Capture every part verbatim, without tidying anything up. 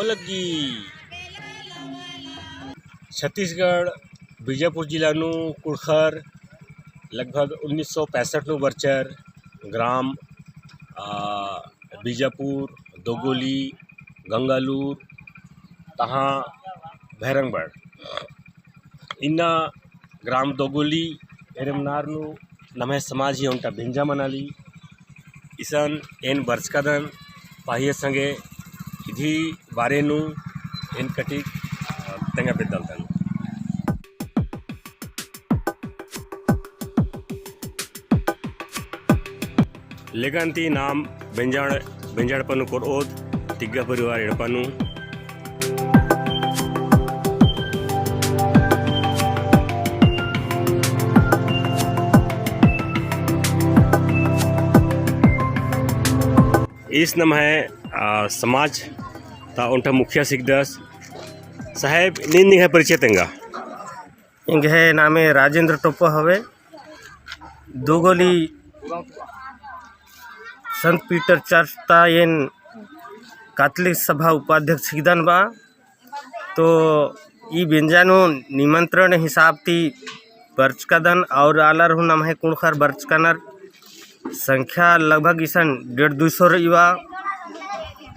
लग्गी। छत्तीसगढ़ बीजापुर जिला नू कुँड़ुख़र लगभग उन्नीस सौ पैंसठ नू बरचर। ग्राम, आ, बीजापुर, दोगोली, गंगालूर, तहाँ भैरंगबड़। इन्ना ग्राम दोगोली एरमनार नू नम्है समाज ही ओन्टा बेंजा मनाली। इसन एन बरचकादन पाहिया संगे इदी बारे नू एन कटिक, अ, तेंगा बेद्दालदन। लेगन ती नाम बेंजाड़, बेंजाड़ पन्नू कोरओत, तिग्गा परिवार एड़पा नू। ईस नम्है, आ, समाज ता ओन्टा मुखिया हिकदस। साहेब, नीन निंग्है परिचय तेंगा। एंग्है नामे राजेंद्र टोप्पो हवे। दोगोली संत पीटर चर्च ता एन कैथोलिक सभा उपाध्यक्ष हिकदन बा। तो ई बेंजा नू निमंत्रण हिसाब ती बरचकादन और आलर हूँ नम्है कुँड़ुख़र बरचकानर। संख्या लगभग इसन डेढ़ दुई सौ रई बा।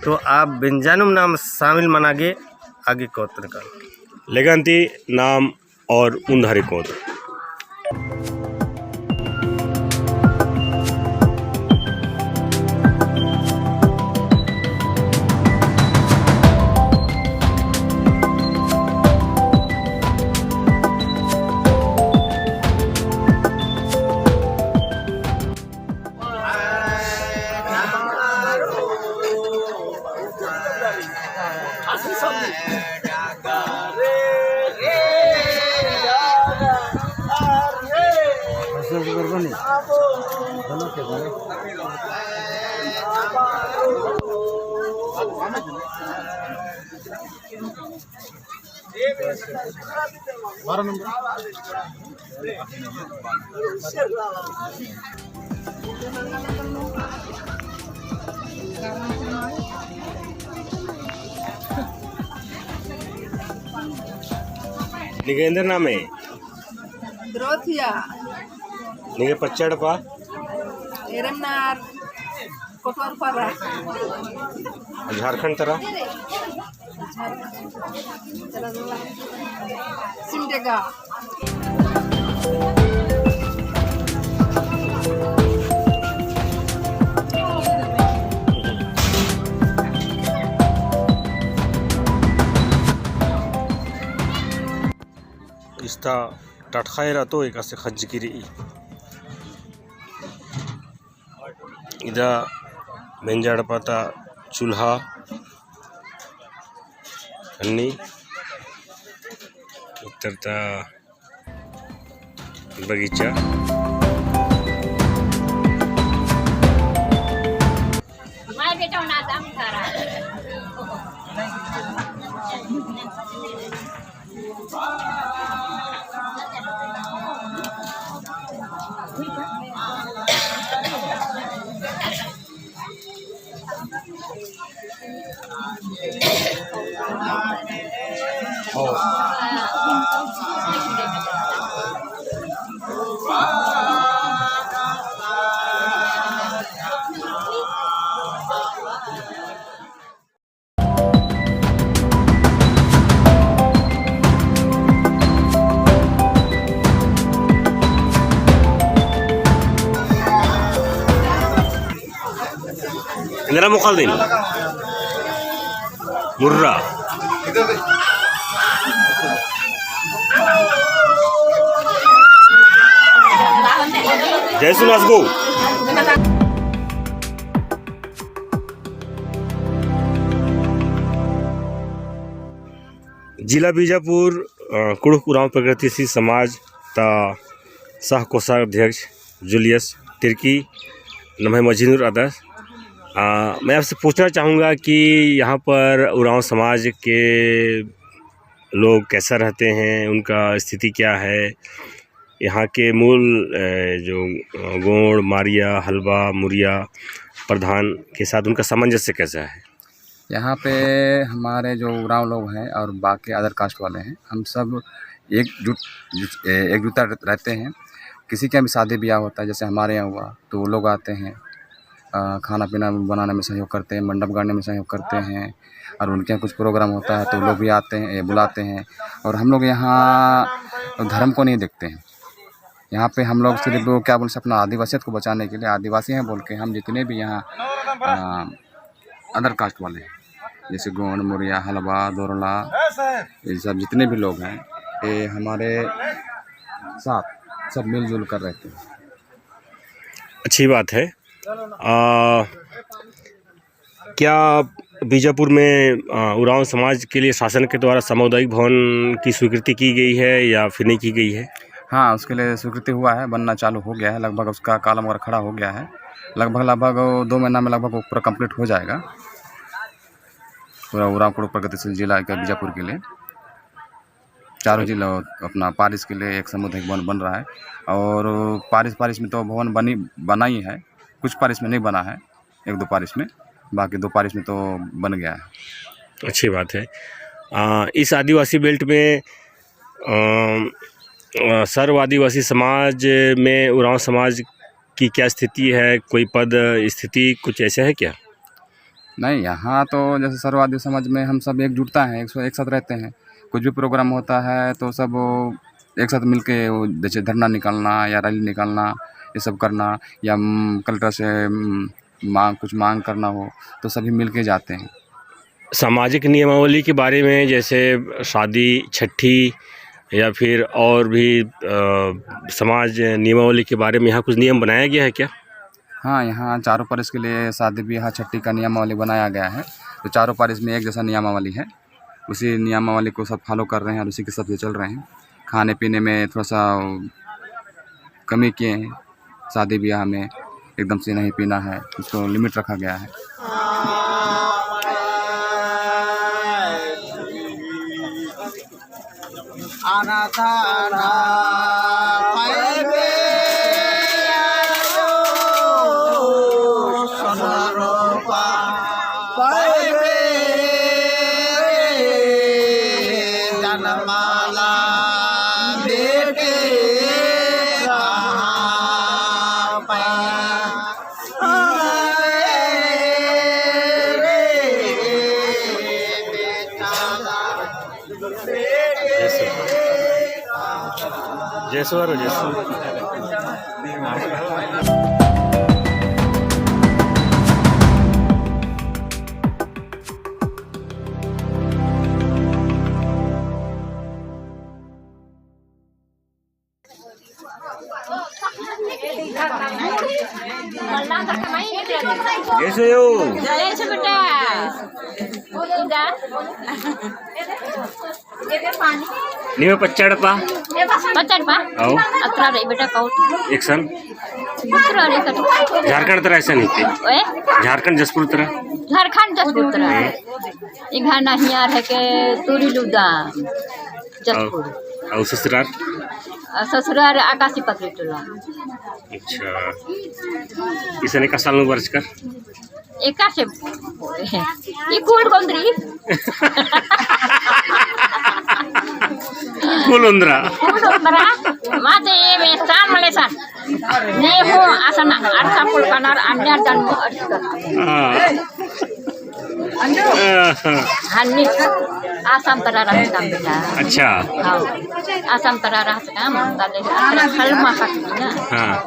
तो आ बेंजा नू नाम शामिल मना गे आगे कोतन का। लेगन ती नाम और उन्धारी कोत। निंग्है एन्देर नामे? द्रोथिया। निंग्है पच्चा एड़पा? एरमनार। कोटवारपारा। झारखंड तरा? झारखंड। सिमडेगा। इस्ता टटखा एरा तो एकासे खंजकी रई। इदा बेंजा एड़पा ता चूल्हा, अन्नी उत्तर ता बगीचा। एन्दरा मोख़ालदिन? मुर्रा। जय सुनास गो। जिला बीजापुर, अ, कुँड़ुख़ उराँव प्रगतिशील समाज ता सह कोषाध्यक्ष जूलियस तिर्की नम्है मझी नू रअदस। अ, मैं आपसे पूछना चाहूँगा कि यहाँ पर उराँव समाज के लोग कैसा रहते हैं, उनका स्थिति क्या है, यहाँ के मूल, अ, जो, अ, गोंड़, मारिया, हलबा, मुरिया प्रधान के साथ उनका सामंजस्य कैसा है? यहाँ पे हमारे जो उराँव लोग हैं और बाकी other caste वाले हैं, हम सब एकजुट, जुट-, ए, एकजुटता रहते हैं। किसी के यहाँ भी शादी ब्याह होता है, जैसे हमारे यहाँ हुआ, तो वो लोग आते हैं, अ, खाना पीना बनाने में सहयोग करते हैं, मंडप गाड़ने में सहयोग करते हैं, और उनके यहाँ कुछ program होता है, तो वो लोग भी आते हैं, ए, बुलाते हैं। और हम लोग यहाँ धर्म को नहीं देखते हैं। यहाँ पे हम लोग सिर्फ वो क्या बोलते हैं, अपना आदिवासियत को बचाने के लिए, आदिवासी हैं बोल के हम जितने भी यहाँ, अ, other caste वाले हैं, जैसे गोंड, मुरिया, हलबा, दोरला, ये सब जितने भी लोग हैं, ये हमारे साथ सब मिलजुल कर रहते हैं। अच्छी बात है। आ, क्या बीजापुर में, अ, उराँव समाज के लिए शासन के द्वारा सामुदायिक भवन की स्वीकृति की गई है या फिर नहीं की गई है? हाँ, उसके लिए स्वीकृति हुआ है, बनना चालू हो गया है, लगभग उसका column वगैरह खड़ा हो गया है। लगभग, लगभग दो महीना में लगभग वो पूरा complete हो जाएगा, पूरा उराँव कुँड़ुख़ प्रगतिशील जिला के बीजापुर के लिए। चारों जिला अपना parish के लिए एक सामुदायिक भवन बन रहा है। और parish, parish में तो भवन बनी, बना ही है, कुछ parish में नहीं बना है, एक दो parish में, बाकी दो parish में तो बन गया है। अच्छी बात है। आ, इस आदिवासी belt में, आ, आ, सर्व आदिवासी समाज में उराँव समाज की क्या स्थिति है? कोई पद, स्थिति कुछ ऐसा है क्या? नहीं, यहाँ तो जैसे सर्व आदिवासी समाज में हम सब एकजुटता है, एक सौ, एक साथ रहते हैं। कुछ भी program होता है तो सब एक साथ मिलके वो जैसे धरना निकालना या rally निकालना, ये सब करना, या, उम, कलेक्टर से, उम, मांग, कुछ मांग करना हो तो सभी मिलके जाते हैं। सामाजिक नियमावली के बारे में, जैसे शादी, छठी या फिर और भी, अ, समाज नियमावली के बारे में यहाँ कुछ नियम बनाया गया है क्या? हाँ, यहाँ चारों parish के लिए शादी ब्याह छट्ठी का नियमावली बनाया गया है। तो चारों parish में एक जैसा नियमावली है, उसी नियमावली को सब follow कर रहे हैं और उसी के हिसाब से चल रहे हैं। खाने पीने में थोड़ा सा कमी किए हैं, शादी ब्याह में एकदम से नहीं पीना है, उसको limit रखा गया है। जय सुअर, जय सुअर। कैसे हो? जय छे बेटा। नीम पच्चड़ पा? पच्चड़ पा? आओ। अतरा रई बेटा, कौन? एकसन? अतरा रई कट। झारखंड तरा एकसन हिके? ओए? झारखंड जशपुर तरा? झारखंड जशपुर तरा। हम्म। इघा नहियर हेके तुरी लुदा। जशपुर। और, और ससुरार? आ, ससुरार आकाशी पकरी टोला। अच्छा। इसन एका साल नू बरचकर? एकासे। ई कुल गोंदरी। कुल ओन्द्रा। कुल ओन्द्रा। माते ए में साल मले सन। ने हो आसन अरसा पुल कनर अन्य जन्म अरसा। हाँ। हन्नी आसाम तरा रहचकम बेटा। अच्छा। हाँ। आसाम तरा रहचकम, तले अतरा खलमा कटना। हाँ।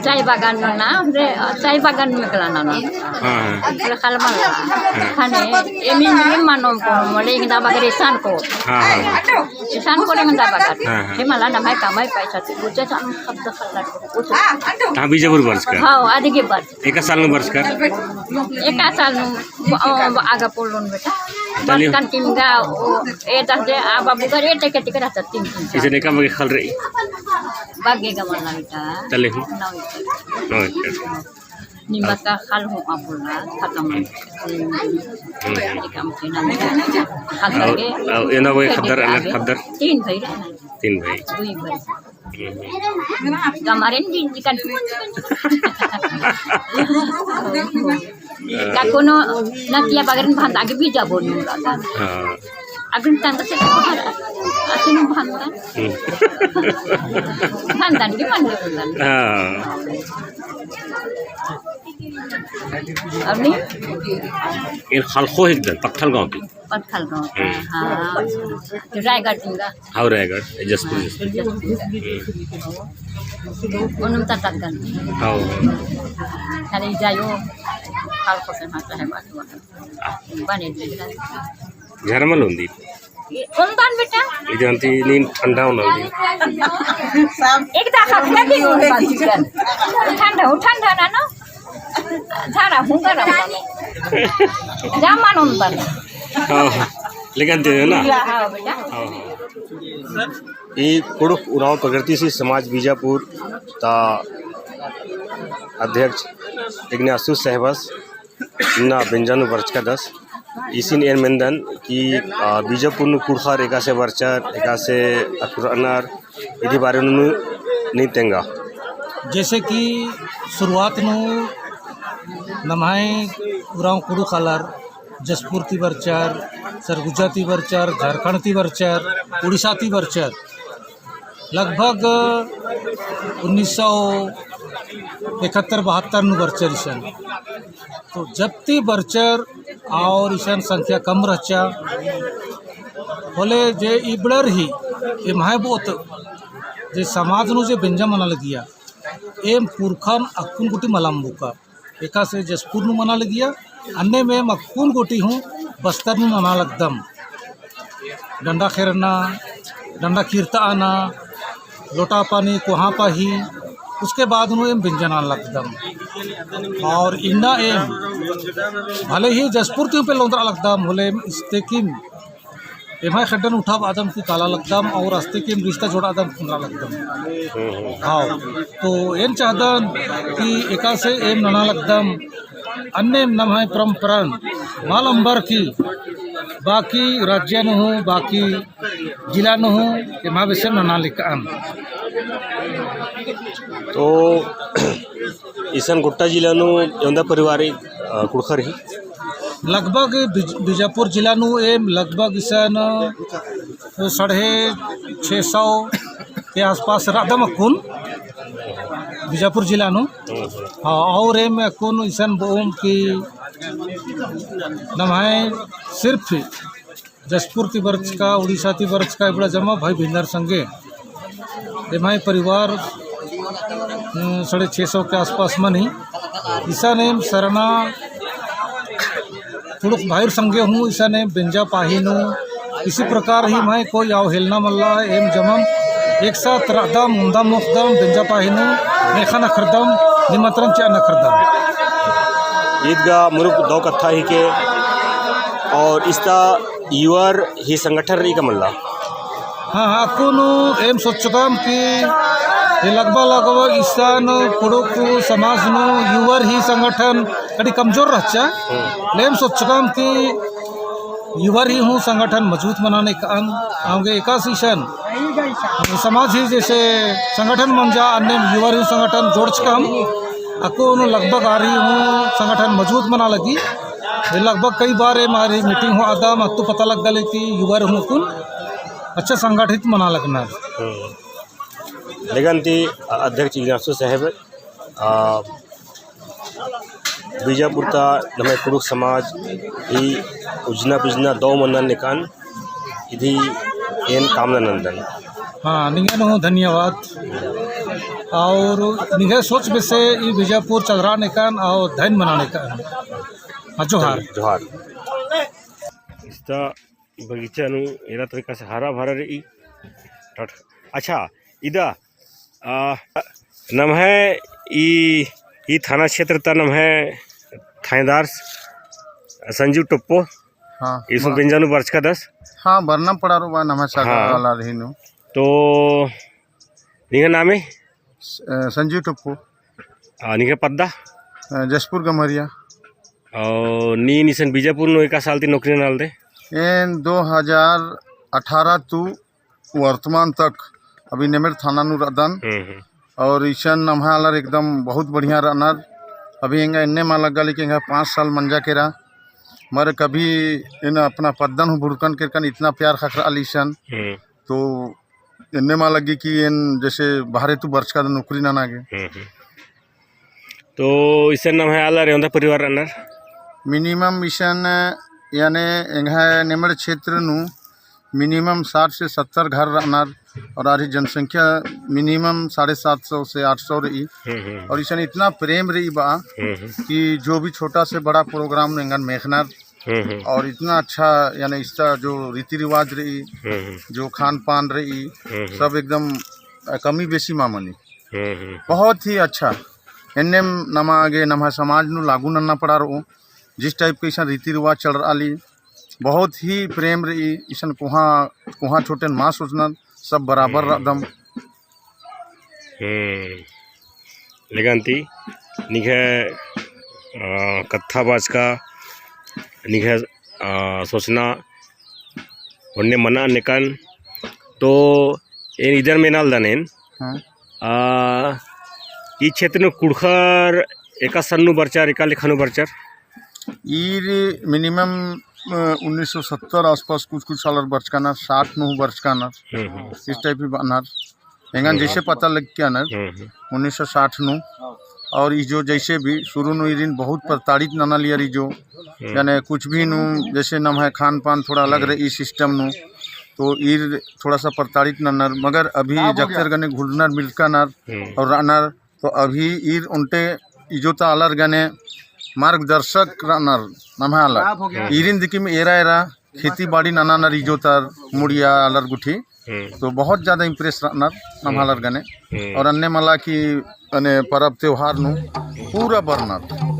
चाय बागान ना, हमरे चाय बागान में गलाना ना। हाँ, हाँ। हमरे खलमा ना। हाँ। खाने, एमी नीम मानोम को, मोले इंगदा बगरे सन को। हाँ, हाँ। सन को इंगदा बगरे। हाँ, हाँ। हे मला नम्है कमाई पैसा ती, बुझे सन खब दखल लग। हाँ, बीजापुर बरचकर। हाँ, आदि के बरच। एका साल नू बरचकर? एका साल नू, ब-, अ, ब-, आगा पोल्लोन बेटा। तले बरचकन तिंगा, ओ, ए दस दे, आ बाबू घर, ए टेके टेके रहता, तीन, तीन साल। इसे एका बग्गे खल रई? बग्गे गा मल्ला बेटा। तले हूँ? नौ एकड़। नौ एकड़। निम्बा का खल हूँ आ पोल्ला, खतम। हम्म। एका महीना में खल और, लगे। और एन्दा बग्गे खद्दर, अलग खद्दर? तीन भाई रहना। तीन भाई। दुई भाई। हमारे नहीं निकल। का कोनो नतिया बगरन भंदा गे बीजा बोनू रअदन। हाँ। अगन तंद से तो हर असिन भंदन। हम्म। भंदन के मन भंदन। हाँ। अब नहीं? इन खलखो हिकदन, पत्थल गाँव की। पत्थल गाँव। हम्म। हाँ। तो रायगढ़ जिंगा। हाँ, रायगढ़, जशपुर, हाँ, जशपुर। जशपुर। हम्म। ओनुम तत्तगन। हाँ। खाली जायो, खलखो से हाँ, चाहे बात हुआ। बने दे। झरमल उन्दी। उन्दान बेटा। इदंती नीन ठंडा उन्दी। एक दाखा फेंकी उन्दान चिकन। ठंडा, ठंडा ना, ना। झारा हुंगा ना। जामान उन्दान। हाँ, लेकिन दे ना। हाँ, बेटा। हाँ। ई कुँड़ुख़ उराँव प्रगतिशील समाज बीजापुर ता अध्यक्ष इग्नासुस सहबस इन्ना बेंजा नू बरचकादस। इसिन एन मेन्दन कि, आ, बीजापुर नू कुँड़ुख़र एकासे बरचर, एकासे अख़ुरनर, इदी बारे नू नीन तेंगा। जैसे कि शुरुआत नू नम्है उराँव कुँड़ुख़ आलर जशपुर ती बरचर, सरगुजा ती बरचर, झारखंड ती बरचर, उड़ीसा ती बरचर। लगभग उन्नीस सौ इकहत्तर बहत्तर नू बरचर इसन। तो जब ती बरचर और इसन संख्या कम रहचा, होले जे इबड़र ही एम्है बहुत जे समाज नू जे बेंजा मना लगिया, एम पुरखन अक्कुन गुटी मलम बुका। एकासे जशपुर नू मना लगिया, अन्नेम एम अक्कुन गुटी हूँ बस्तर नू मना लगदम। डंडा खेरना, डंडा किरता आना, लोटा पानी, कोहा पाही, उसके बाद नू एम बेंजा नना लगदम। और इन्ना एम भले ही जशपुर ती हूँ पेल्लोन तरा लगदम, होले एम इस्तेकिम एम्है ख़ेड्डन उठाबअदम ती काला लगदम और अस्तेकिम रिश्ता जोड़ादम ती नना लगदम। हम्म, हम्म। हाँ, तो एन चाहदन कि एकासे एम नना लगदम, अन्नेम नम्है परंपरन मल अम्बर की बाकी राज्य नू हूँ, बाकी जिला नू हूँ, एम्है बेसे नना लिकान। तो इसन गोट्टा जिला नू एवंदा परिवार, अ, कुँड़ुख़र ही? लगभग बिज-, बीजापुर जिला नू एम लगभग इसन, अ, साढ़े छः सौ के आसपास रअदम अक्कुन बीजापुर जिला नू। हाँ, और एम अक्कुन इसन बओम कि नम्है सिर्फ जशपुर ती बरचका, उड़ीसा ती बरचका, इबड़ा जमा भाई बहिनर संगे। एम्है परिवार, अ, साढ़े छः सौ के आसपास मनी। इसन एम सरना कुँड़ुख़ भाईर संगे हूँ, इसन एम बेंजा पाही नू। इसी प्रकार ही एम्है कोई अवहेलना मल्ला, एम जमम एक साथ रअदम, उन्दम मोख़दम, बेंजा पाही नू, नेखन अख़रदम, निमंत्रण चिअन अख़रदम। ईद गा मुरुक दौ कत्था ही के, और इस्ता युवर ही संगठन रई का मल्ला? हाँ, हाँ, अक्कुन एम सोचकम कि ये लगभग लगभग इसन कुँड़ुख़ समाज नू युवर ही संगठन कड़ी कमजोर रहचा। हम्म। ले एम सोचकम कि युवर ही हूँ संगठन मजबूत मना नेकान, औंगे एकासे इसन समाज ही जैसे संगठन मंजा, अन्नेम युवर ही संगठन जोड़चकम, अक्कुन लगभग आर ही हूँ संगठन मजबूत मना लगी। ये लगभग कई बार एम आर ही meeting होअदम, अत्तु पता लगदय ले कि युवर हूँ अक्कुन अच्छा संगठित मना लगनर। हम्म। लेकिन ती अध्यक्ष इग्नासो साहेब, आ, बीजापुर ता नम्है कुँड़ुख़ समाज ही उज्जना पुज्जना दौ मन्ना नेकान इदी एन कामना नन्दन। हाँ, निंगन हूँ धन्यवाद। और निंग्है सोच बेसे ई बीजापुर चलरआ नेकान और धैन मना नेकान। हाँ, जोहार। जोहार। इस्ता बगीचा नू एरा तो एकासे हरा भरा रई। टट-, अच्छा, इदा, आ, नम्है ई, ई थाना क्षेत्र ता नम्है थानेदार संजू टोप्पो। हाँ, ईस मा- बेंजा नू बरचकादस। हाँ, बरना पड़ा रो बा नम्है सागर हाँ। वाला रई नू। तो निंग्है नामे? स-, अ, संजू टोप्पो। आ, निंग्है पद्दा? अ, जशपुर गम्हरिया। और नीन इसन बीजापुर नू एका साल ती नौकरी ननालदय? एन दो हजार अठारह तू वर्तमान तक अभी नेमेर थाना नू रअदन। हम्म, हम्म। और इसन नम्है आलर एकदम बहुत बढ़िया रअनर। अभी एंगा एन्ने मा लग्गा ली कि एंगा पाँच साल मंजा केरा, मगर कभी एन अपना पद्दन हूँ भुरकन केरकन इतना प्यार ख़क्खरआ ली इसन। हम्म। तो एन्ने मा लग्गी कि एन जैसे बाहरे तू बरचका नौकरी नना गे। हम्म, हम्म। तो इसन नम्है आलर एवंदा परिवार रअनर? Minimum इसन याने एंग्है नेमड़ क्षेत्र नू minimum साठ से सत्तर घर रअनर और आर ही जनसंख्या minimum साढ़े सात सौ से आठ सौ रई। हम्म, हम्म। और इसन इतना प्रेम रई बा हम्म, हम्म। कि जो भी छोटा से बड़ा program नू एंगन मेखनर हम्म, हम्म। और इतना अच्छा याने इसका जो रीति रिवाज रई, हम्म, हम्म। जो खान पान रई, हम्म, हम्म। सब एकदम, अ, कमी बेसी मा मनी। हम्म, हम्म। बहुत ही अच्छा। एन्नेम नमा गे नम्है समाज नू लागू नन्ना पड़ा रओ, जिस type के इसन रीति रिवाज चलरआ ली, बहुत ही प्रेम रई, इसन कोहाँ, कोहाँ छोटेन मा सोचनर, सब बराबर हम्म। रअदम। हम्म। लेकिन ती निंग्है, अ, कत्था बाचका, निंग्है, अ, सोचना, ओन्ने मना नेकन, तो एन इदर मेनालदन एन। हाँ। आ, ई क्षेत्र नू कुँड़ुख़र एका सन नू बरचर, एका लेखा नू बरचर? ईर minimum, अ, उन्नीस सौ सत्तर आसपास कुछ कुछ सालर बरचकानर, साठ नू बरचकानर, हम्म, हम्म। इस type ही बअनर। एंगन हम्म। जैसे पता लग्गियानर, हम्म, हम्म। उन्नीस सौ साठ नू, और ई जो जैसे भी शुरू नू ईरिन बहुत प्रताड़ित ननालियर ई जो, हम्म। याने कुछ भी नू जैसे नम्है खान पान थोड़ा अलग हम्म। रई system नू, तो ईर थोड़ा सा प्रताड़ित नन्नर, मगर अभी जक्तेर गने घुलनर मिलकनर हम्म। और रअनर, तो अभी ईर ओन्टे इजो ता आलर गने मार्गदर्शक रअनर नम्है आलर। हम्म। ईरिन दिकिम एरा एरा खेती बाड़ी ननानर इजो ता मुड़िया आलर गुट्ठी। हम्म। तो बहुत ज्यादा impress रअनर नम्है आलर गने। हम्म। और अन्ने मला कि अन्ने परब त्योहार नू पूरा बरनर।